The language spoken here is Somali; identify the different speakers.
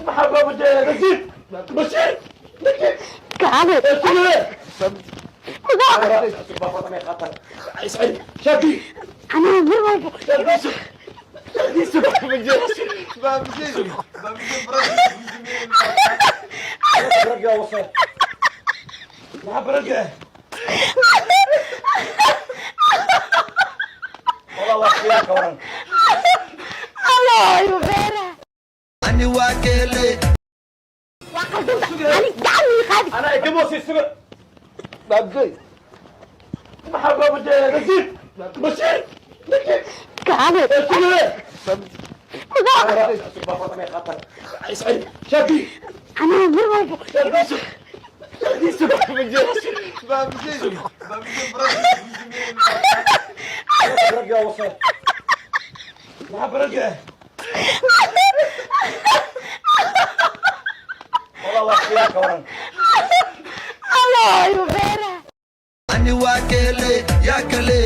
Speaker 1: Maxaa baabajee? Nasiib Bashiir.
Speaker 2: Kacale.
Speaker 1: Shaadi.
Speaker 2: Anaa mar walba.
Speaker 1: Maxaa barada? Wallah waa khiyaar ka waran.
Speaker 2: Allah igu beera.
Speaker 3: Ani waa keele.
Speaker 2: Waa qaldanta. Ani gacan ii qaadi.
Speaker 1: Anaa igamoosii suga. Baabjey. Maxaa baabajee? Nasiib Bashiir.
Speaker 2: Kacale.
Speaker 1: Shaadi.
Speaker 2: Anaa mar walba.
Speaker 1: Maxaa barada? Wallah waa khiyaar ka waran.
Speaker 2: Allah igu beera.
Speaker 3: Ani waa keele yaa kale.